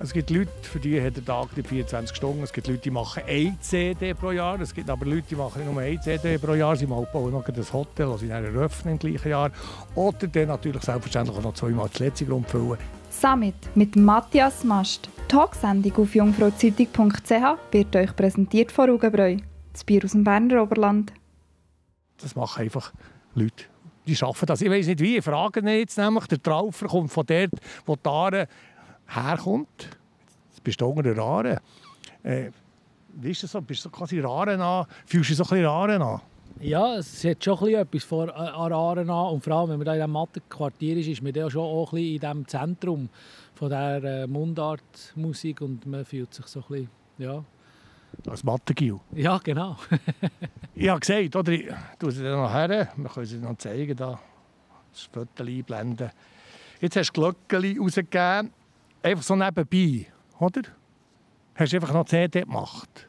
Es gibt Leute, für die hat der Tag nicht 24 Stunden. Es gibt Leute, die machen eine CD pro Jahr. Es gibt aber Leute, die machen nicht nur eine CD pro Jahr. Sie bauen noch ein Hotel, das sie dann eröffnen im gleichen Jahr. Oder dann natürlich selbstverständlich auch noch zweimal das letzte Grund füllen. Summit mit Matthias Mast. Die Talksendung auf jungfrauzeitung.ch wird euch präsentiert von Rugenbräu. Das Bier aus dem Berner Oberland. Das machen einfach Leute. Die arbeiten das. Ich weiss nicht wie. Ich frage ihn jetzt nämlich. Der Traufer kommt von dort, wo die Aare herkommt. Jetzt bist du unter der Aare. Wie ist das so? Bist du so quasi Aare an? Fühlst du dich so ein bisschen Aare an? Ja, es hat schon etwas von Aare an. Und vor allem, wenn man da in diesem Mattenquartier ist man ja schon auch ein bisschen in diesem Zentrum von dieser Mundartmusik. Und man fühlt sich so ein bisschen, ja. Als Mattengiel? Ja, genau. Ich habe gesagt, oder? Ich tue sie dann noch her. Wir können sie noch zeigen. Da. Das Foto einblenden. Jetzt hast du Glöckchen rausgegeben. Einfach so nebenbei, oder? Hast du einfach noch CD gemacht?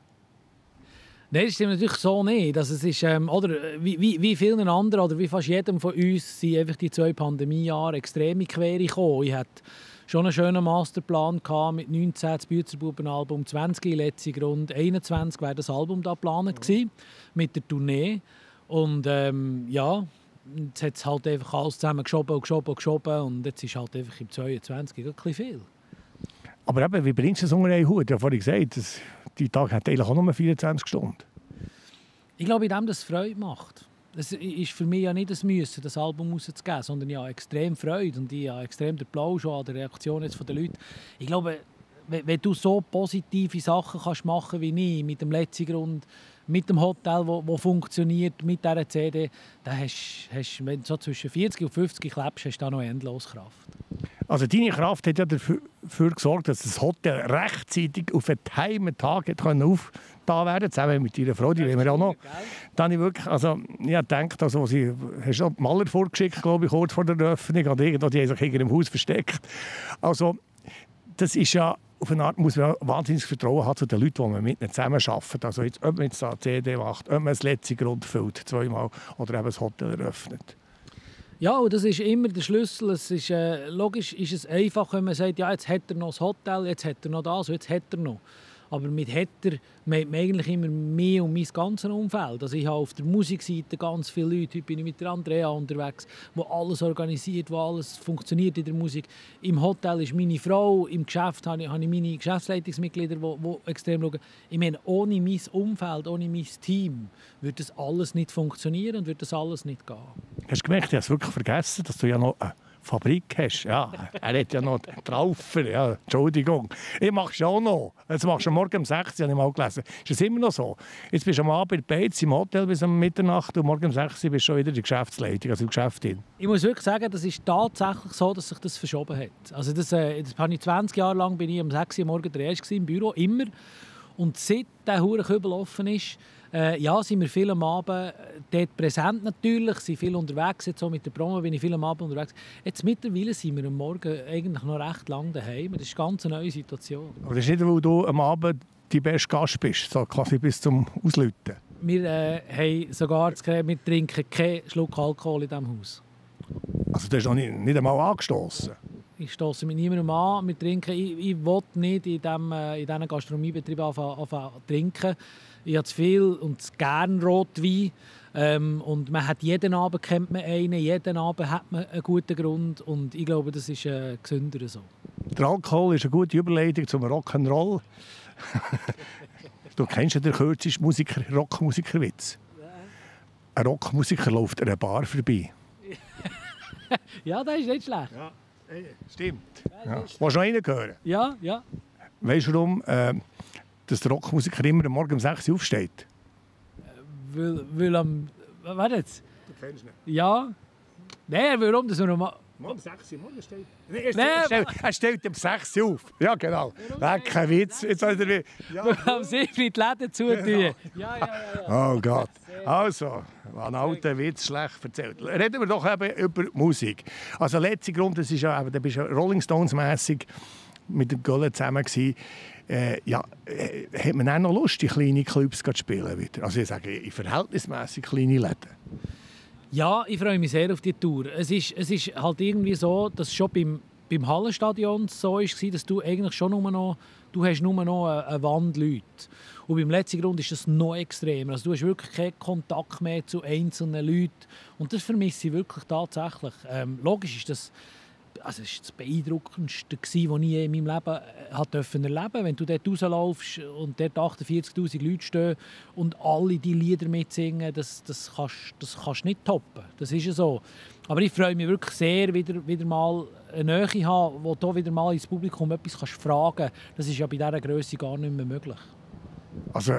Nein, das stimmt natürlich so nicht. Also es ist, oder wie vielen anderen oder wie fast jedem von uns sind einfach die 2 Pandemiejahre extrem in die Quere gekommen. Ich hatte schon einen schönen Masterplan mit 19 das Bützerbuben-Album, 20 letzte Grund, 21 wäre das Album da geplant gewesen, mit der Tournee. Und ja, jetzt hat es halt einfach alles zusammen geschoben und jetzt ist halt einfach im 22 ein bisschen viel. Aber eben, wie bringst du das unter einen Hut? Ich habe vorhin gesagt, die Tag hat eigentlich auch nur 24 Stunden. Ich glaube, in dem, dass es Freude macht. Es ist für mich ja nicht das Müssen, das Album rauszugeben, sondern ja extrem Freude und ich habe extrem den Applaus an der Reaktion jetzt von den Leuten. Ich glaube, wenn du so positive Sachen kannst machen wie ich, mit dem letzten Grund, mit dem Hotel, das funktioniert, mit dieser CD, dann hast wenn du so zwischen 40 und 50 lebst, hast du da noch endlos Kraft. Also deine Kraft hat ja dafür gesorgt, dass das Hotel rechtzeitig auf einen geheimen Tag aufgetan werden, zusammen mit deiner Frau, die wollen wir auch noch. Dann habe ich wirklich, also ich gedacht, also, sie hast du Maler vorgeschickt, glaube ich, kurz vor der Eröffnung, oder irgendwo, die haben sich in im Haus versteckt. Also das ist ja, auf eine Art muss man wahnsinniges Vertrauen haben zu den Leuten, die man mit ihnen zusammen arbeitet. Also jetzt, ob man jetzt eine CD macht, ob man das letzte Grund füllt, zweimal, oder eben das Hotel eröffnet. Ja, und das ist immer der Schlüssel. Es ist, logisch ist es einfach, wenn man sagt, ja, jetzt hat er noch das Hotel, jetzt hat er noch das, jetzt hat er noch. Aber mit «Hätter» meint man eigentlich immer mehr um mein ganzes Umfeld. Also ich habe auf der Musikseite ganz viele Leute. Heute bin ich mit der Andrea unterwegs, wo alles organisiert, wo alles funktioniert in der Musik. Im Hotel ist meine Frau, im Geschäft habe ich meine Geschäftsleitungsmitglieder, die extrem schauen. Ich meine, ohne mein Umfeld, ohne mein Team würde das alles nicht funktionieren und würde das alles nicht gehen. Hast du gemerkt, ich habe es wirklich vergessen, dass du ja noch eine Fabrik hast? Ja, er hat ja noch einen Traufer. Ja, Entschuldigung. Ich mache es auch noch. Jetzt machst du morgen um 6 Uhr, habe ich mal gelesen. Ist das immer noch so? Jetzt bist du am Abend bei Beiz im Hotel bis um Mitternacht und morgen um 6 Uhr bist du schon wieder die Geschäftsleitung, also die Geschäftin. Ich muss wirklich sagen, das ist tatsächlich so, dass sich das verschoben hat. Also das habe ich 20 Jahre lang bin ich um 6 Uhr morgens der Erste im Büro, immer. Und seit der Hurenkübel offen ist, ja, sind wir viel am Abend dort präsent natürlich, sind viel unterwegs, jetzt so mit der Promo bin ich viel am Abend unterwegs. Jetzt mittlerweile sind wir am Morgen eigentlich noch recht lang daheim. Das ist eine ganz neue Situation. Aber das ist nicht, weil du am Abend die beste Gast bist, so quasi bis zum Ausläuten. Wir haben sogar wir trinken keinen Schluck Alkohol in diesem Haus. Also du hast noch nicht einmal angestoßen? Ich stoße mit niemandem an. Wir trinken. Ich will nicht in diesen Gastronomiebetrieben anfangen zu trinken. Ich habe zu viel und zu gern Rotwein. Und man hat jeden Abend kennt man einen, jeden Abend hat man einen guten Grund. Und ich glaube, das ist gesünder so. Der Alkohol ist eine gute Überleitung zum Rock'n'Roll. Du kennst ja den kürzesten Rockmusikerwitz. Ein Rockmusiker läuft an einer Bar vorbei. Ja, das ist nicht schlecht. Ja, stimmt. Ja. Willst du noch einen hören? Ja, ja. Weißt du, warum dass der Rockmusiker immer morgen um 6 Uhr aufsteht? Weil am... Warte jetzt. Du kennst ihn nicht? Ja. Nein, warum? Das noch mal... Morgen 6 Uhr, morgen steht... Er steht um 6 Uhr auf. Ja, genau. Kein Witz. Jetzt soll er am 7 die Läden zutun. Ja. Oh Gott. Also, ein alter Witz schlecht erzählt. Reden wir doch eben über Musik. Also, der letzte Grund, das ist ja, da bist du Rolling Stones-mässig mit dem Göllen zusammen gewesen. Hat man auch noch Lust, in kleine Clubs zu spielen wieder? Also ich sage, in verhältnismäßig kleine Läden. Ja, ich freue mich sehr auf die Tour. Es ist halt irgendwie so, dass schon beim Hallenstadion so war, dass du eigentlich schon nur noch eine Wand Leute. Und beim letzten Grund ist das noch extremer. Also du hast wirklich keinen Kontakt mehr zu einzelnen Leuten. Und das vermisse ich wirklich tatsächlich. Logisch ist das, also es war das Beeindruckendste, was ich je in meinem Leben erleben durfte. Wenn du dort rausläufst und dort 48'000 Leute stehen und alle die Lieder mitsingen, das kannst du nicht toppen. Das ist ja so. Aber ich freue mich wirklich sehr, wieder mal eine Nähe zu haben, wo du wieder mal ins Publikum etwas fragen kannst. Das ist ja bei dieser Grösse gar nicht mehr möglich. Also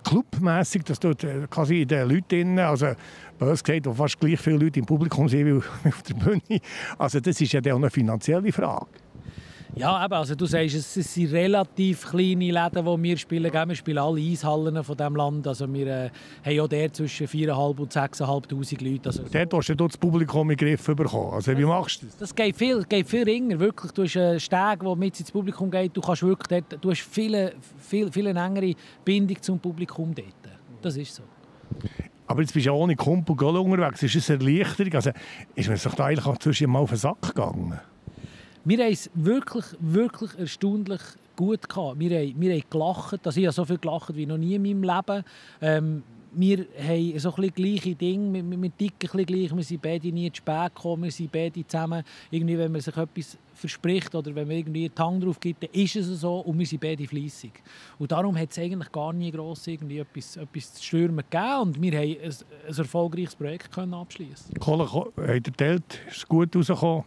clubmässig, dass dort quasi in den Leuten drin, also bös gesagt, wo fast gleich viele Leute im Publikum sind wie auf der Bühne. Also das ist ja auch eine finanzielle Frage. Ja, eben, also du sagst, es sind relativ kleine Läden, die wir spielen. Wir spielen alle Eishallen von diesem Land. Also wir haben auch der zwischen 4'500 und 6'500 Leute. Also dort hast du das Publikum in den Griff bekommen. Also wie machst du das? Das geht viel ringer. Wirklich. Du hast einen Steg, der mit ins Publikum geht. Du kannst wirklich dort, du hast viel engere Bindung zum Publikum dort. Das ist so. Aber jetzt bist du ja ohne Kumpel unterwegs. Ist es eine Erleichterung? Also ist mir doch da eigentlich auch zwischen mal auf den Sack gegangen? Wir haben es wirklich erstaunlich gut gehabt. Wir haben gelacht. Also ich habe so viel gelacht wie noch nie in meinem Leben. Wir haben so ein gleiche Dinge. Wir ticken ein bisschen gleich. Wir sind beide nie zu spät gekommen. Wir sind beide zusammen. Irgendwie, wenn man sich etwas verspricht oder wenn man irgendwie einen Hang drauf gibt, dann ist es so. Und wir sind beide fleissig. Und darum hat es eigentlich gar nie gross irgendwie etwas zu stürmen gegeben. Und wir haben ein erfolgreiches Projekt abschließen. Kohle hat er geteilt, ist gut rausgekommen.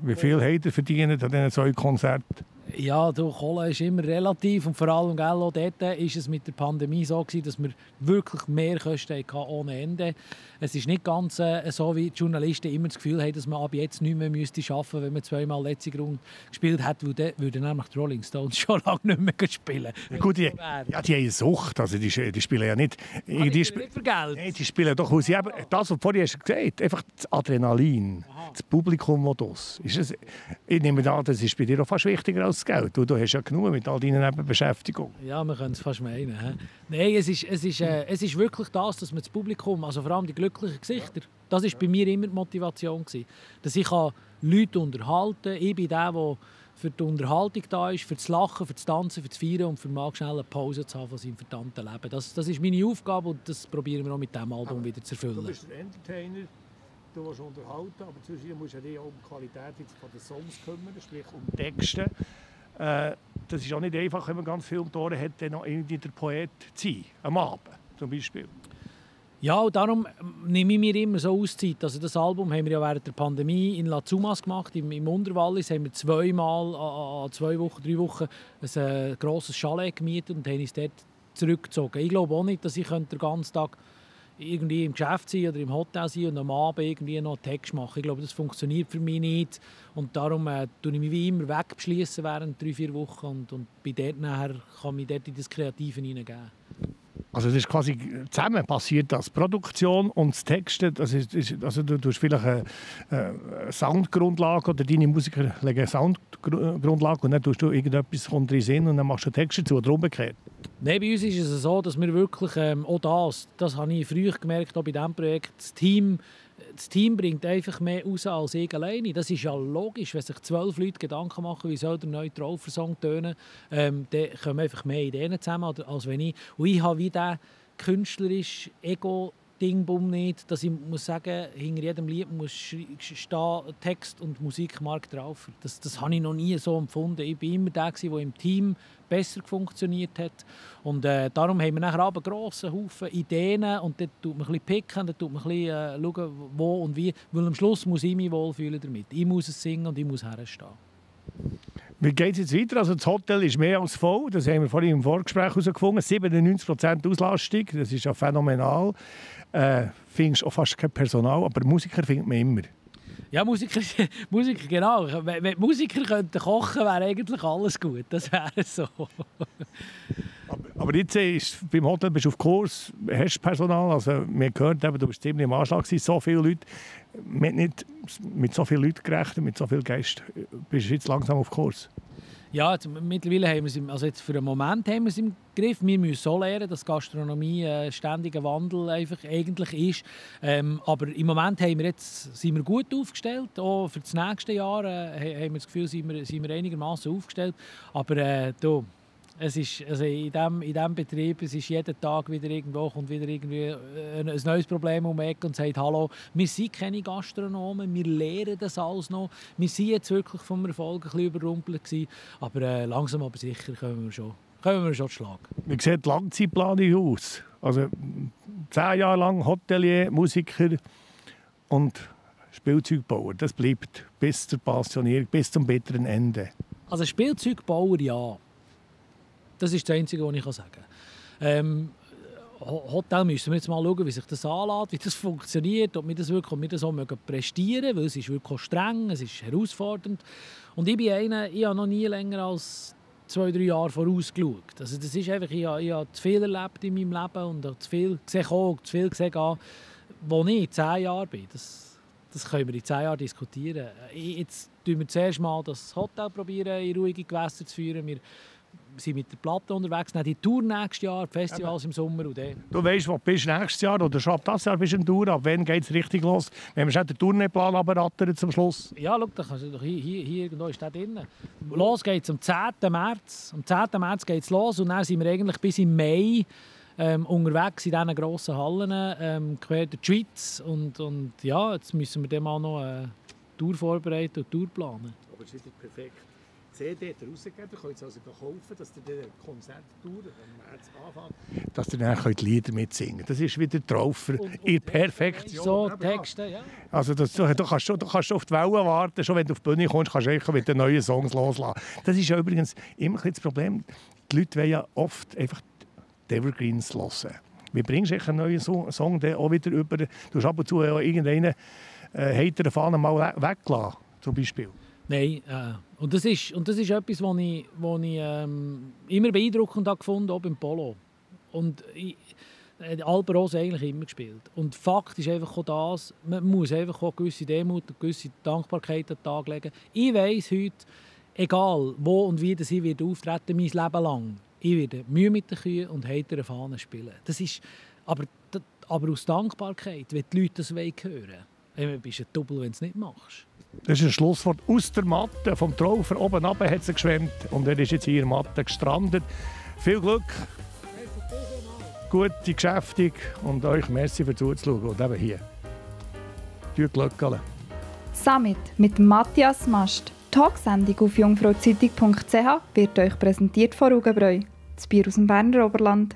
Wie viel habt ihr verdient an diesen 2 Konzerten? Ja, die Kohle ist immer relativ. Und vor allem auch dort war es mit der Pandemie so, dass wir wirklich mehr Kosten hatten ohne Ende. Es ist nicht ganz so, wie die Journalisten immer das Gefühl haben, dass man ab jetzt nicht mehr arbeiten müsste, wenn man 2-mal letzte Runde gespielt hat, weil dann würden nämlich die Rolling Stones schon lange nicht mehr spielen. Ja, gut, die haben eine Sucht. Also die spielen ja nicht... Die spielen nicht für Geld. Nein, die spielen doch aus. Das, was vorhin hast gesagt, einfach das Adrenalin, das Publikum, das ist. Ich nehme an, das ist bei dir auch fast wichtiger als das Geld. Du hast ja genug mit all deinen Nebenbeschäftigungen. Ja, man könnte es fast meinen. Nein, es ist wirklich das, dass man das Publikum, also vor allem die glücklichen Gesichter, das war bei mir immer die Motivation gewesen, dass ich Leute unterhalten kann. Ich bin der für die Unterhaltung da ist, für das Lachen, für das Tanzen, für das Feiern und für mal schnell eine Pause zu haben von seinem verdammten Leben. Das ist meine Aufgabe und das probieren wir auch mit diesem Album wieder zu erfüllen. Du bist ein Entertainer, du willst unterhalten, aber zwischendurch musst du dich auch um die Qualität der Songs kümmern, sprich um Texte. Das ist auch nicht einfach, wenn man ganz viel um die Ohren hat, dann noch irgendwie der Poet zu sein, am Abend zum Beispiel. Ja, und darum nehme ich mir immer so Auszeit. Also das Album haben wir ja während der Pandemie in Lazumas gemacht, im Unterwallis. Haben wir 2-mal, 2 Wochen, 3 Wochen ein grosses Chalet gemietet und haben uns dort zurückgezogen. Ich glaube auch nicht, dass ich den ganzen Tag irgendwie im Geschäft sein oder im Hotel sein und am Abend irgendwie noch einen Text machen. Ich glaube, das funktioniert für mich nicht. Und darum tue ich mich wie immer wegbeschließen während 3-4 Wochen und bei dort nachher kann mich dort in das Kreative hineingeben. Also das ist quasi zusammen passiert, das Produktion und das Texten. Also du tust vielleicht eine Soundgrundlage oder deine Musiker legen eine Soundgrundlage und dann tust du irgendetwas in den Sinn und dann machst du Texte dazu oder umgekehrt. Nein, bei uns ist es so, dass wir wirklich auch das habe ich früher gemerkt, auch bei diesem Projekt, das Team bringt einfach mehr raus als ich alleine. Das ist ja logisch, wenn sich 12 Leute Gedanken machen, wie soll der neue Traufer-Song tönen, dann kommen einfach mehr Ideen zusammen, als wenn ich. Und ich habe wie diesen künstlerischen Ego-Dingbum nicht, dass ich muss sagen, hinter jedem Lied muss stehen Text und Musik Mark Traufer. Das habe ich noch nie so empfunden. Ich war immer der, der im Team besser funktioniert hat. Und darum haben wir nachher einen grossen Haufen Ideen und dann tut man ein bisschen picken, dann tut man ein bisschen schauen, wo und wie. Weil am Schluss muss ich mich wohlfühlen damit. Ich muss es singen und ich muss herstehen. Wie geht es jetzt weiter? Also das Hotel ist mehr als voll. Das haben wir vorhin im Vorgespräch herausgefunden. 97% Auslastung, das ist ja phänomenal. Findest auch fast kein Personal, aber Musiker findet man immer. Ja, Musiker genau. Wenn Musiker könnten kochen, wäre eigentlich alles gut. Das wäre so. Aber jetzt beim Hotel bist du auf Kurs, hast Personal. Also, wir gehört, du bist ziemlich im Anschlag, so viele Leute. Wir haben nicht mit so vielen Leuten gerechnet, mit so vielen Gästen. Bist du jetzt langsam auf Kurs? Ja, mittlerweile haben wir es also jetzt für einen Moment haben wir es im Griff. Wir müssen so lernen, dass Gastronomie ein ständiger Wandel einfach eigentlich ist. Aber im Moment sind wir gut aufgestellt. Auch für das nächste Jahr haben wir das Gefühl, sind wir einigermaßen aufgestellt. Aber es ist, also in diesem Betrieb, es ist jeden Tag kommt wieder irgendwie ein neues Problem um die Ecke und sagt, hallo, wir sind keine Gastronomen, wir lernen das alles noch. Wir sind jetzt wirklich vom Erfolg ein bisschen überrumpelt gewesen, aber langsam aber sicher kommen wir schon zu Schlag. Wie sieht die Langzeitplanung aus? Also 10 Jahre lang Hotelier, Musiker und Spielzeugbauer. Das bleibt bis zur Pensionierung, bis zum bitteren Ende. Also Spielzeugbauer, ja. Das ist das Einzige, was ich sagen kann. Hotel müssen wir jetzt mal schauen, wie sich das anlässt, wie das funktioniert, ob wir das auch prestieren mögen, weil es ist wirklich streng, es ist herausfordernd. Und ich habe noch nie länger als 2-3 Jahre vorausgeschaut. Also das ist einfach, ich habe zu viel erlebt in meinem Leben und zu viel gesehen, wo ich 10 Jahre bin. Das können wir in 10 Jahren diskutieren. Jetzt probieren wir zuerst mal das Hotel in ruhige Gewässer zu führen. Wir sind mit der Platte unterwegs, dann die Tour nächstes Jahr, die Festivals im Sommer und dann. Du weißt, wo du bist nächstes Jahr oder schon ab das Jahr bist du in Tour. Ab wann geht es richtig los? Wenn wir schon den Tourneeplan abrattern zum Schluss. Ja, schau, da kannst du doch hier irgendwo ist der drin. Los geht es am 10. März. Am 10. März geht es los und dann sind wir eigentlich bis im Mai unterwegs in diesen grossen Hallen, quer durch die Schweiz. Und ja, jetzt müssen wir dann mal noch eine Tour vorbereiten und Tour planen. Aber es ist nicht perfekt. CD hat er rausgegeben, ihr könnt es also kaufen, dass ihr die Konzerttour am März anfängt, dass ihr dann die Lieder mitsingen könnt. Das ist wieder Traufer in Perfektion. So Texte, ja. Also du kannst schon auf die Wellen warten, schon wenn du auf die Bühne kommst, kannst du mit den neuen Songs loslassen. Das ist ja übrigens immer das Problem. Die Leute wollen ja oft einfach die Evergreens hören. Wie bringst du einen neuen Song dann auch wieder über? Du hast ab und zu irgendeinen heiteren Fahnen mal weglassen, zum Beispiel. Nein, und das ist etwas, was ich immer beeindruckend habe gefunden, auch beim Polo. Und Alpe Rose eigentlich immer gespielt. Und Fakt ist einfach auch das, man muss einfach auch gewisse Demut und gewisse Dankbarkeit an den Tag legen. Ich weiss heute, egal wo und wie ich werde auftreten, mein Leben lang, ich werde Mühe mit den Kühen und heitere Fahnen spielen. Das ist, aber aus Dankbarkeit, wenn die Leute das hören wollen. Du bist ein Double, wenn du es nicht machst. Das ist ein Schlusswort aus der Matte. Vom Traufer oben runter hat sie geschwemmt und er ist jetzt hier in der Matte gestrandet. Viel Glück, gute Geschäfte und euch merci für zuzuschauen. Und eben hier. Glückele. Summit mit Matthias Mast. Die Talksendung auf jungfrauzeitung.ch wird euch präsentiert von Rugenbräu, das Bier aus dem Berner Oberland.